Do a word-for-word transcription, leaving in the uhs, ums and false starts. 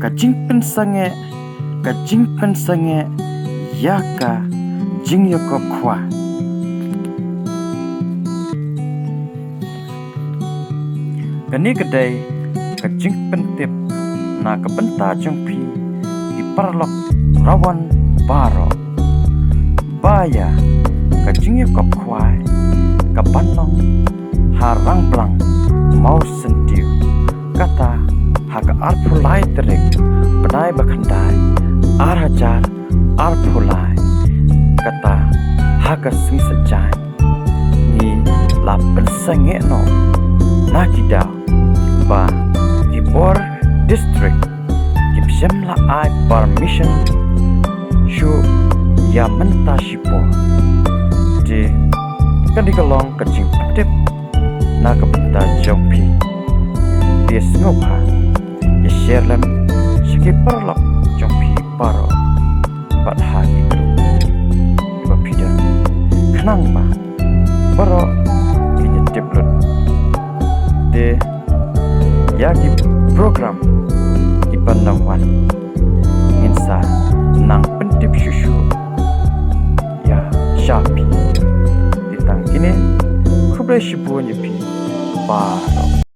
Ka jingpynsangeh, ka jingpynsangeh ïa ka jingïakop khwai. Kane ka dei ka jingpyntip na ka bynta jong phi ki paralok Rawon baroh, ba ïa ka jingïakop khwai ka ban long ha Rangblang Mawsyntiew, kata ha ka arphew lai tarik bnai ba khyndai, ar hajar arphew lai, kata ha ka sngi Saitjaiñ. Ngi la pynsangeh noh na ki daw ba ki bor district kim shym la ai permission shuh ïa mynta shipor. Te kane ka long ka jingpyntip na ka bynta jong phi. Te sngewbha ïa share lem sha ki paralok jong phi baroh bad ha ki group kiba phi don, khnang ba baroh kin ïa tip lut. Te ïa ki program kiban nang wan, ngin sa nang pyntip shuh shuh ïa sha phi. Te tang kine, khublei shibun ïa phi baroh.